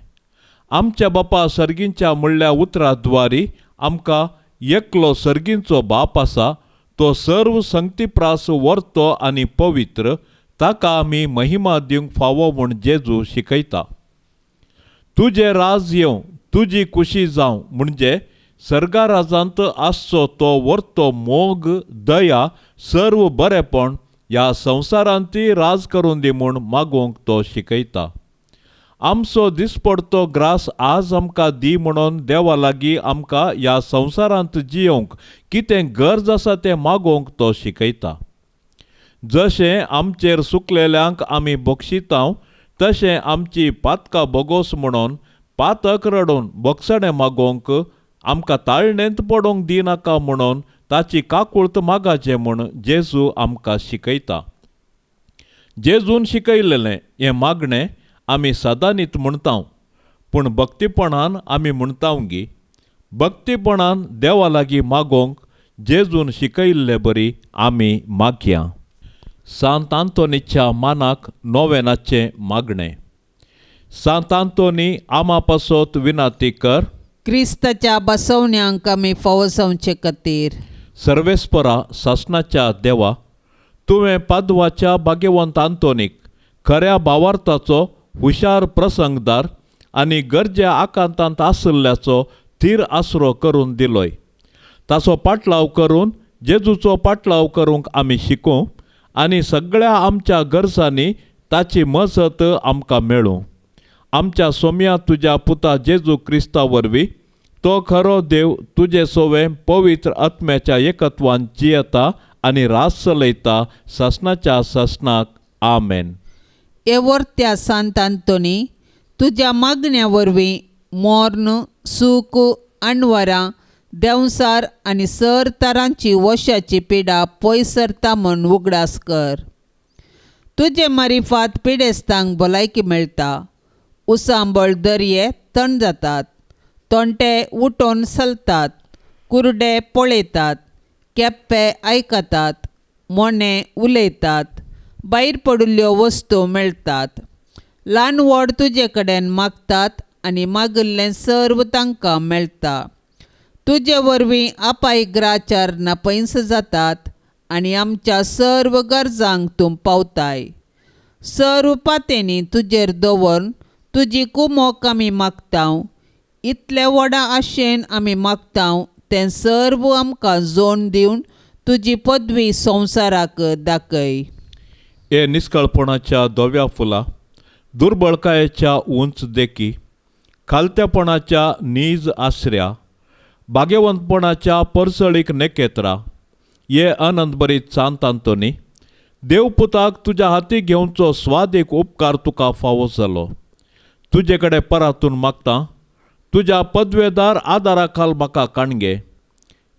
आमच्या बापा सर्गींच्या म्हणल्या उतरा द्वारी आमकां एकलो सर्गींचो बाप आसा, तो सर्व संगती प्रास वर्तो आनी पवित्र, ताका आमी महिमा दिवंक फावो म्हूण जेजू शिकयता. तुजें राज येवं, तुजी कुशी जावं, म्हणजे सर्गा राजांत आसचो तो वर्तो मोग, दया, सर्व बरेपण ह्या संवसारांतय राज करून दी म्हूण मागूंक तो शिकयता. आमचो दिसपडतो ग्रास आज आमकां दी म्हणून देवा लागीं आमकां ह्या संवसारांत जियोवंक कितें गरज आसा तें मागोवंक तो शिकयता. जशें आमचेर सुकलेल्यांक आमी बक्षितांव तशें आमची पातकां बोगोस म्हणून पातक रडून बक्षणें मागोवंक आमकां ताळणेंत पडोवंक दिनाका म्हणून ताची काकूळत मागाचें म्हूण जेजू आमकां शिकयता. जेजून शिकयलेलें हें मागणें आमी सदांनीत म्हणटाव, पूण भक्तीपणान आमी म्हणटाव गी. भक्तीपणान देवा लागीं मागोवंक जेजून शिकयल्ले बरी आमी मागया. सांत आंतोनीच्या मानाक नोवेनाचें मागणें. सांत आंतोनी आमा पासत विनाती कर, क्रिस्ताच्या बसवण्यांक आमी फावो जावचे खातीर. सर्वेस्परा सासणाच्या देवा, तुवें पादवाच्या भाग्यवंत आंतोनीक खऱ्या भावार्थाचो हुशार प्रसंगदार आनी गरजे आकांतांत आशिल्ल्याचो थीर आसरो करून दिलोय. ताचो पाटलाव करून जेजूचो पाटलाव करूंक आमी शिकूं आनी सगळ्या आमच्या गरजांनी ताची मजत आमकां मेळूं. आमच्या सोम्या तुज्या पुता जेजू क्रिस्ता वरवीं तो खरो देव तुजे सोवे पवित्र आत्म्याच्या एकत्वान जियेता आनी राज चलयता सासणाच्या सासणाक. आमेन. एवर्त्या सांत आंतोनी, तुज्या मागण्या वरवीं मोर्न, सूख, अणवरां, देंवसार आनी सर तरांची वशाची पिडा पयस सरता म्हूण उगडास कर. तुजे मारिफात पिडेस्तांक भलायकी मेळटा, उसांबळ दर्ये थंड जातात, तोंटे उठोवन चलतात, कुरडे पळयतात, केप्पे आयकतात, मोने उलयतात, भायर पडिल्ल्यो वस्तू मेळटात. ल्हान व्हड तुजे कडेन मागतात आनी मागिल्लें सर्व तांकां मेळटा. तुजे वरवीं अपायग्राचार नापयस जातात आनी आमच्या सर्व गरजांक तूं पावताय. सर्व पातेंनी तुजेर दवरून तुजी कुमोक आमी मागतांव. इतले व्हडा आशेन आमी मागतांव तें सर्व आमकां जोड दिवन तुजी पदवी संवसाराक दाखय. हे निस्कळपणाच्या धव्या फुलां, दुर्बळकायेच्या उंच देखी, खालत्यापणाच्या नीज आसऱ्या, भाग्यवंतपणाच्या परसळीक नेकेत्रा, हे आनंदभरीत सांत आंतोनी, देवपुताक तुज्या हाती घेवचो स्वादीक उपकार तुका फावो जालो. तुजे कडेन परातून मागता, तुज्या पदवेदार आदारा खाल म्हाका काणगे.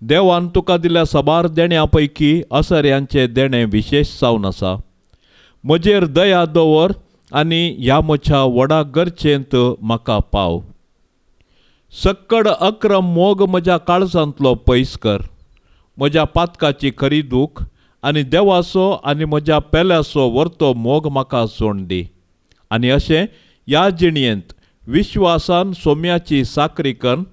देवान तुका दिल्या साबार देण्या पैकी असऱ्यांचें देणें विशेश जावन आसा. म्हजेर दया दवर आनी ह्या म्हज्या व्हडा गरजेंत म्हाका पाव. सक्कड अक्रम मोग म्हज्या काळजांतलो पयस कर. म्हज्या पातकाची खरी दूख आनी देवाचो आनी म्हज्या पेल्याचो व्हरतो मोग म्हाका सोड दी. आनी अशें ह्या जिणयेंत विश्वासान सोम्याची साकरी करून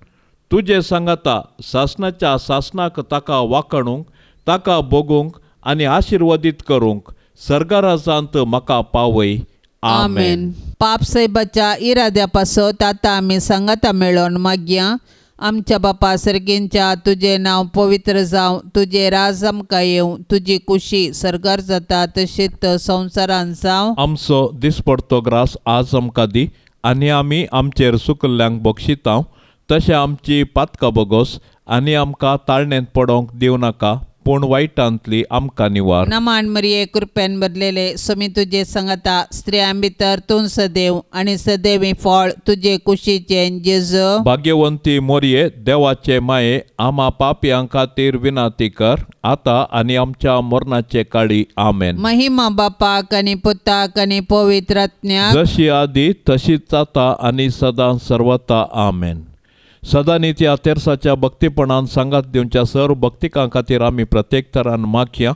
तुजे सांगाता सासणाच्या सासणाक ताका वाखणूंक, ताका भोगूंक आनी आशिर्वादीत करूंक सर्गाराजांत म्हाका पावय. आमेन. पाप साहेबाच्या इराद्या पासत आतां आमी सांगाता मेळोन मागया. आमच्या बापा सर्गींच्या, तुजें नांव पवित्र जावं, तुजें राज आमकां येवं, तुजी कुशी सर्गार जाता तशीच संवसारान जावं. आमचो दिसपडतो ग्रास आज आमकां दी आनी आमी आमचेर सुकल्ल्यांक बक्षितांव तशें आमची पातकां बोगोस आनी आमकां ताळणेंत पडोवंक दिवं नाका, पूण वायटांतली आमकां निवार. नमान मरिये, कृपेन भरलेले, स्वामी तुजे सांगाता, स्त्रियां भितर तूं सदैव आनी सदैवी फळ तुजे कुशीचें जेजू. भाग्यवंती मोरये, देवाचे माये, आमा पापयां खातीर विनाती कर, आतां आनी आमच्या मरणाचे काळी. आमेन. महिमा बापाक आनी पुताक आनी पवित्र आत्म्याक, जशी आदी तशीच आतां आनी सदां सर्वता. आमेन. सदांनी त्या तेरसाच्या भक्तीपणान सांगात दिवच्या सर्व भक्तिकां खातीर आमी प्रत्येक तरान मागया.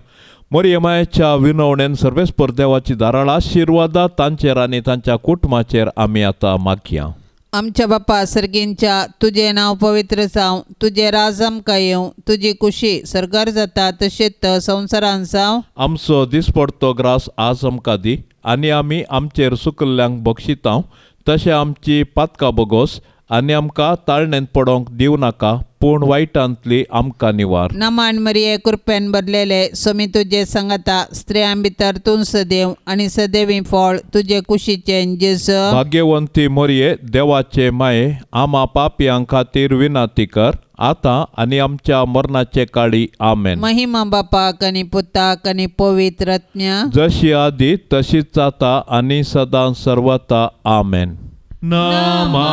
मोरये मायेच्या विनवणेन सर्वेस्पर देवाची धाराळ आशिर्वादा तांचेर आनी तांच्या कुटुंबाचेर आमी आतां मागया. आमच्या बापा सर्गींच्या, तुजें नांव पवित्र जावं, तुजें राज आमकां येवं, तुजी कुशी सर्गार जाता तशीच संवसारान जावं. आमचो दिसपडतो ग्रास आज आमकां दी आनी आमी आमचेर सुकल्ल्यांक बक्षितांव तशें आमची पातकां बोगोस आनी आमकां ताळणेंत पडोवंक दिवं नाका, पूण वायटांतली आमकां निवार. नमान मरिये, कृपेन भरलेले, स्वामी तुजे सांगाता, स्त्रियां भितर तूं सदैव आनी सदैवी फळ तुजे कुशीचें जेजू. भाग्यवंती मोरये, देवाचे माये, आमा पापयां खातीर विनाती कर, आतां आनी आमच्या मरणाचे काळी. आमेन. महिमा बापाक आनी पुताक आनी पवित्र आत्म्याक, जशी आदी तशीच आतां आनी सदां सर्वता. आमेन. नमनांवर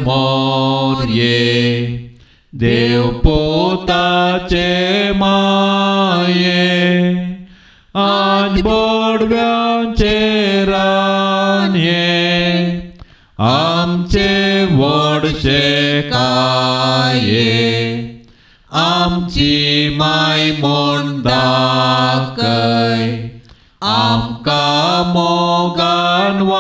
मोरये, देवपुताचे माये, आज बोडव्यांचे रानये, आमचे व्हडशे काये, आमची माय म्हूण दाखय, आमकां मोगान वागय,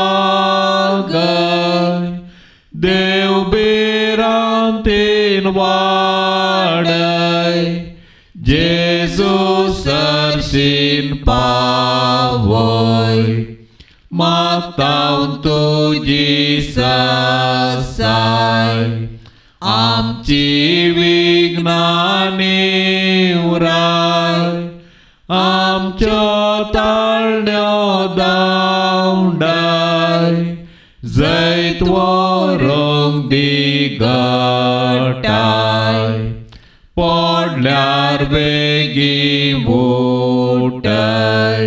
देव भिरांतीन वाडय, जेजू सरशीन पावय, मागतांव तुजी साय, आमची विघ्नां निवराय, आमच्यो ताळण्यो दावंडाय, जैत व्हरूंक दिगटाय, पडल्यार बेगीन उठय,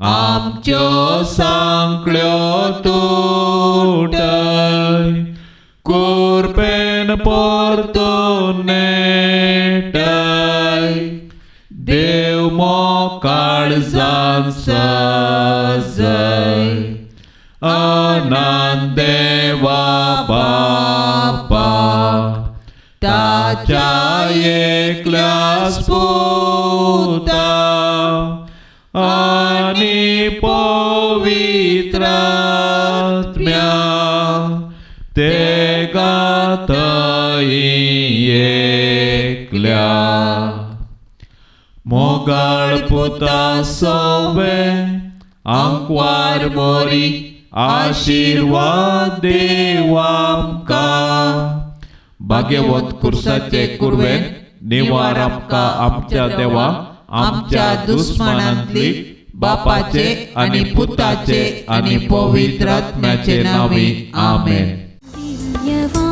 आमच्यो सांकळ्यो तुटय, कुरपेन परतून नेटय, देव मोकाळजान सजय, आनंद देवा बापा, ताच्या एकल्या पुता आनी पवित्र आत्म्या, ते गातय एकल्या. मोगाळ पुता सोवे आंकवार मोरी, आशिर्वाद देव आमकां. भाग्यवंत कुर्साचे कुरवेन निवार आमकां आमच्या देवा आमच्या दुस्मानांतली बापाचे आनी पुताचे आनी पवित्र आत्म्याचे नांवी आमेन. दिव्यवाणी.